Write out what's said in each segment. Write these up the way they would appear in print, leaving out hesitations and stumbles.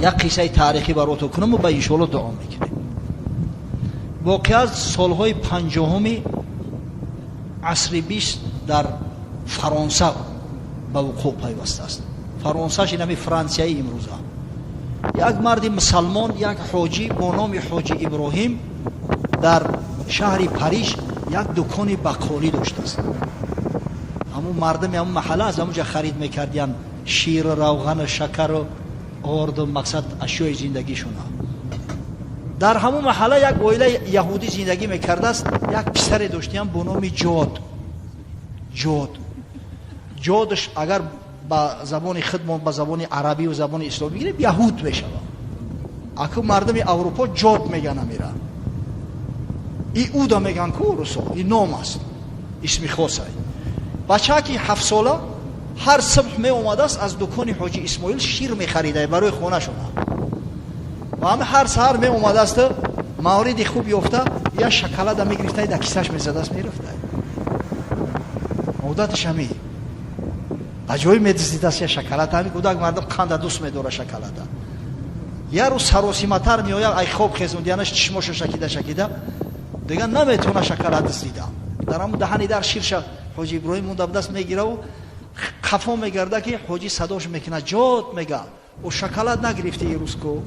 Як қиссаи таърихӣ баротон кунаму ба иншоалло дуо мекунем. Воқеа солҳои 50-уми асри 20 дар Фаронса ба вуқӯъ пайвастааст. Фаронсаш инами Франсияи имрӯза. Як марди мусалмон, як ҳоҷӣ бо номи ҳоҷи Иброҳим дар шаҳри Париж як дукони бақолӣ доштааст. Ҳамун мардами ҳамун маҳалла аз ҳамун ҷа харид мекардиянд ширу равғану шакару орду, мақсад, ашёи зиндагишона. Дар ҳамун маҳалла як оилаи яҳудӣ зиндагӣ мекардааст. Як писаре доштиям бо номи Ҷод. Ҷод, Ҷодш агар ба забони худмон, ба забони арабию забони исломӣ бигирем, яҳуд мешавад. Аку мардуми Аврупо Ҷод меган, амира Иуда меган ку русо. И ном аст, исми хосай. Бачаки 7-сола ҳар субҳ меомадааст, аз дукони ҳоҷи Исмоил шир мехарида барои хонашона ва ҳама ҳар саҳар меомадааст, мавриди хуб ёфта, як шоколада мегирифта, дар кисаш мезадааст, мерафта. Одаташ ҳами ба ҷое медиздидааст я шоколад. Ҳами кӯдак, мардум қанда дӯст медора шоколада. Як рӯз саросиматар меояд, ай хоб хезондиянаш, чишмоша шакида шакида, дигар наметавона шоколад дуздида. Дар ҳамун даҳани дар ширша ҳоҷи Иброҳим монда будаст, мегираву қафо мегарда, ки ҳоҷӣ садош мекунад. «Ҷод», мега, «о шоколад нагирифти ирӯз ку?»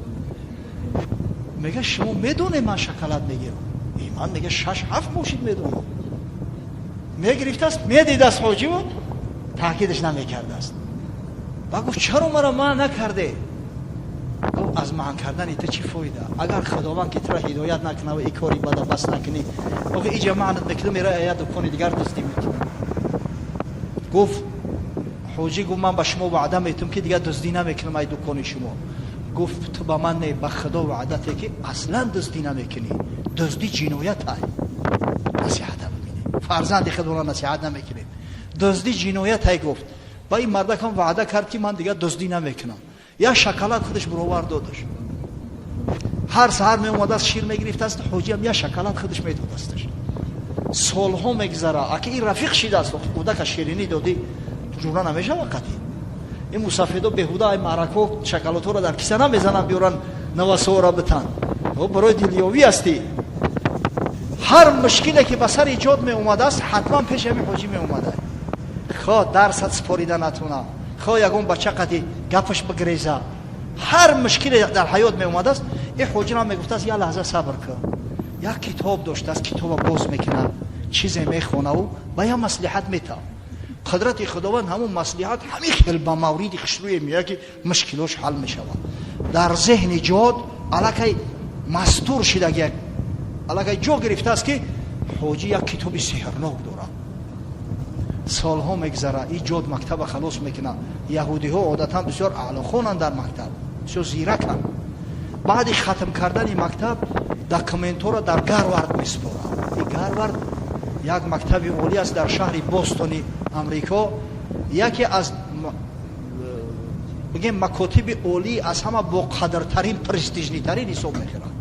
Мега: «Шумо медонед, ман шоколад мегирам?» «Ман», мега, «шаш ҳафт мошин медонам». Мегирифтааст, медидааст ҳоҷиву таъкидаш намекардааст. Ба гуфт: «Чаро маро манъ накарде?» Гуфт: «Аз манъ кардани ту чӣ фоида, агар Худованд ки тура ҳидоят накунад ва и кори бада бас накунӣ? Охи иҷа манъат мекунам, мера я дукони дигар дуздӣ мекунӣ». Гуфт ҳоҷӣ, гуфт: «Ман ба шумо ваъда метум, ки дигар дуздӣ намекунам ай дукони шумо». Гуфт: «Ту ба ман не, ба Худо ваъда те, ки аслан дуздӣ намекунӣ. Дуздӣ ҷиноят ай». Насиҳата бибинед, фарзанди худро насиҳат намекунед. «Дуздӣ ҷиноят ай», гуфт. Ба ин мардакам ваъда кард, ки ман дигар дуздӣ намекунам. Як шоколад худаш баровар додаш. Ҳар саҳар меомадааст, шир мегирифтааст, ҳоҷиам як шоколад худаш медодасташ. Солҳо мегзара, аки ин рафиқ шидааст. Кӯдака ширинӣ додӣ, ҷура намешава қатъи. Ин мусафедо беҳуда ай маърако шоколадҳоро дар киса намезананд, биёранд, навасоора битан, барои дилёвӣ ҳастӣ. Ҳар мушкиле ки ба сари Ҷод меомадааст, ҳатман пеши ҳамин ҳоҷӣ меомада. Хо дарсат спорида натуна, хо ягон бача қати гапаш бигреза, ҳар мушкиле дар ҳаёт меомадааст, ин ҳоҷирам мегуфтааст: «Як лаҳза сабр кун». Як китоб доштааст, китоба боз мекунад, чизе мехонаву ба як маслиҳат метавад. Қудрати Худованд, ҳамун маслиҳат ҳамин хел ба мавриди хушрӯе меояд, ки мушкилош ҳал мешавад. Дар зеҳни Ҷод аллакай мастур шидаги, аллакай ҷо гирифтааст, ки ҳоҷӣ як китоби сеҳрнок дорад. Солҳо мегзара, и Ҷод мактаба халос мекунад. Яҳудиҳо одатан бисёр аълохонанд дар мактаб, бисёр зираканд. Баъди хатм кардани мактаб документҳоро дар Гарвард месупорад. И Гарвард як мактаби олӣ аст дар шаҳри Бостони Амрико, яке аз, бигем, макотиби олӣ, аз ҳама боқадртарин, престижный тарин ҳисоб мехӯрад.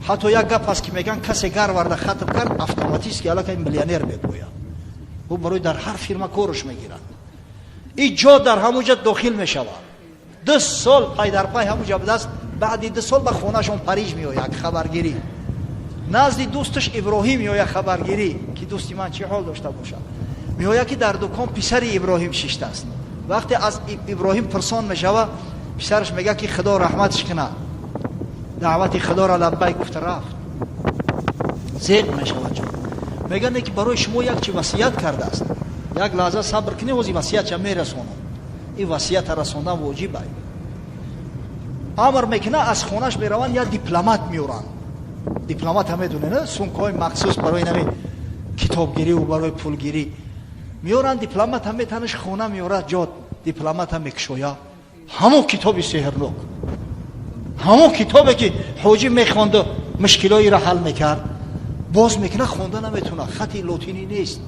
Ҳатто як гап аст, ки мегӯянд, касе Гарварда хатм кард, автоматически аллакай миллионер мебояд, ӯ барои дар ҳар фирма корш мегирад. И Ҷо дар ҳамун ҷа дохил мешавад. 2 сол пай дар пай ҳамун ҷа будааст. Баъди 2 сол ба хонашон Париж меояд хабаргирӣ, назди дӯсташ Иброҳим меояд хабаргирӣ, ки дӯсти ман чӣ ҳол дошта бошад. Меояд, ки дар дукон писари Иброҳим шиштааст. Вақте аз Иброҳим пурсон мешава, писараш мегӯяд, ки Худо раҳматш кунад, даъвати Худоро лаббайк гуфта рафт. Зеқ мешавад ҷо. Мегӯянд, ки барои шумо як чи васият кардааст. «Як лаҳза сабр кунӣ, ҳози васиятша мерасонам». Ин васията расондан воҷиб ай. Амр мекунад, аз хонаш мераванд, як дипломат меоранд. Дипломата медонед, сумкаҳои махсус барои нами китобгирӣ барои пулгирӣ меоранд. Дипломата метанаш, хона меорад. Ҷод дипломата мекушоя, ҳамон китоби сеҳрнок, ҳамон китобе, ки ҳоҷӣ мехонду мушкилоиро ҳал мекард, боз мекунад, хонда наметавонад, хати лотинӣ нест.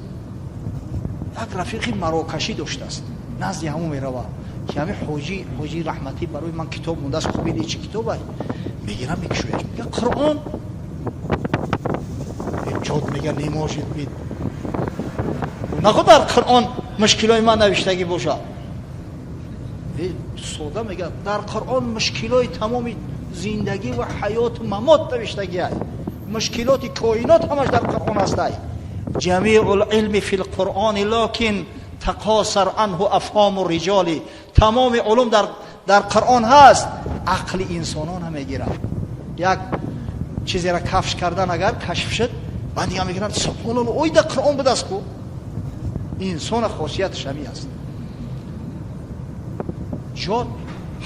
Як рафиқи марокашӣ доштааст, назди ҳамон меравад, ки ҳами ҳоҷӣ раҳматӣ барои ман китоб мондааст, хуб, чӣ китобай? Мегирам, мекушояш, мега: «Қуръон». Ҷод мега: «Не может быть, нахо дар Қуръон мушкилои ман навиштагӣ бошад». Сода мегӯяд, дар Қуръон мушкилои тамоми зиндагӣ ва ҳаёту мамот навиштагиай, мушкилоти коинот ҳамаш дар Қуръон ҳастай. جميع العلم في القرآن لكن تقاصر عنه أفهام الرجال. Тамоми улум дар Қуръон ҳаст, ақли инсонон мегирад. Як чизеро кафш кардан, агар кашф шуд, баъд дига мегиранд: субҳоналло, ой, дар Қуръон будаст ку. Инсона хосияташ ҳамин аст. Ҷод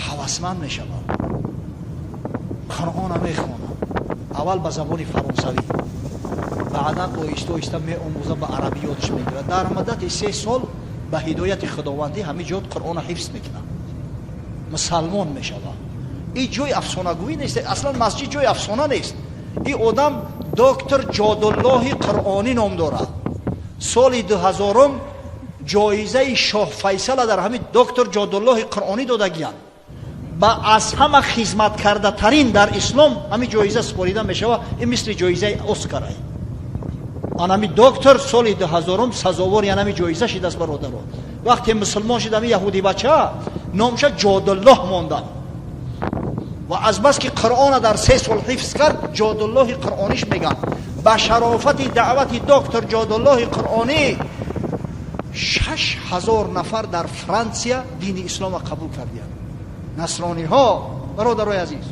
ҳавасманд мешавад, Қуръона мехонад, аввал ба забони фаронсавӣ, баъдан оҳиста оҳиста меомӯза, ба арабӣ ёдш мегирад. Дар муддати 3 сол ба ҳидояти худовандӣ ҳамин ҷод Қуръона ҳифз мекунад, мусалмон мешавад. Ин ҷои афсонагӯӣ нест, аслан масҷид ҷои афсона нест. Ин одам доктор Ҷодуллоҳи Қуръонӣ ном дорад. Соли 2000-ум ҷоизаи Шоҳ Файсала дар ҳамин доктор Ҷодуллоҳи Қуръонӣ додагиянд. Ба аз ҳама хизматкардатарин дар ислом ҳамин ҷоиза супорида мешавад. Ин мисли ҷоизаи Оскарай. Анами доктор соли 2000-ум сазовори анами ҷоиза шидааст, бародаро. Вақте мусулмон шид, ами яҳуди бача номша Ҷодуллоҳ монданд ва азбаски Қуръона дар 3 сол ҳифз кард, Ҷодуллоҳи Қуръониш мегӯянд. Ба шарофати даъвати доктор Ҷодуллоҳи Қуръонӣ 6000 нафар дар Франсия дини ислома қабул кардиянд, насрониҳо. Бародарои азиз,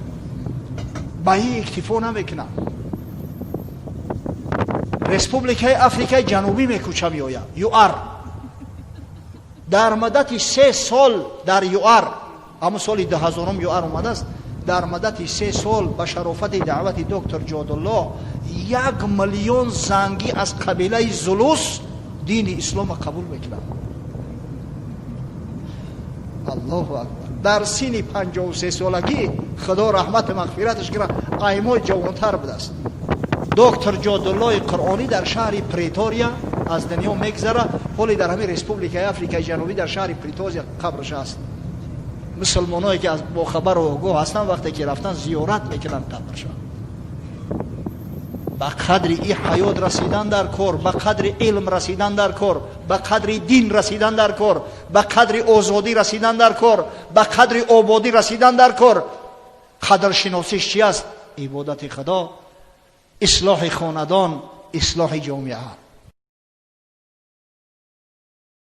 ба ин иктифо намекунанд. Республикаи Африкаи Ҷанубӣ мекӯча меояд, ЮАР. Дар муддати 3 сол дар ЮАР, ҳамун соли 2000-ум ЮАР омадааст, дар муддати 3 сол ба шарофати даъвати доктор Ҷодуллоҳ 1 миллион зангӣ аз қабилаи Зулус дини ислома қабул мекунад. Аллоҳу акбар! Дар синни 53 солагӣ, Худо раҳмату мағфираташ кунад, аймои ҷавонтар будааст. Доктор Ҷодуллоҳи Қуръонӣ дар шаҳри Претория аз дунё мегзара. Ҳоле дар ҳамин Республикаи Африкаи Ҷанубӣ дар шаҳри Претория қабрш аст. Мусулмоное ки аз бохабару огоҳ ҳастанд, вақте ки рафтан, зиёрат мекунанд қабрша. Ба қадри и ҳаёт расидан дар кор, ба қадри илм расидан дар кор, ба қадри дин расидан дар кор, ба қадри озодӣ расидан дар кор, ба қадри ободӣ расидан дар кор. Қадршиносиш чи аст? Ибодати Худо, ислоҳи хонадон, ислоҳи ҷомеа.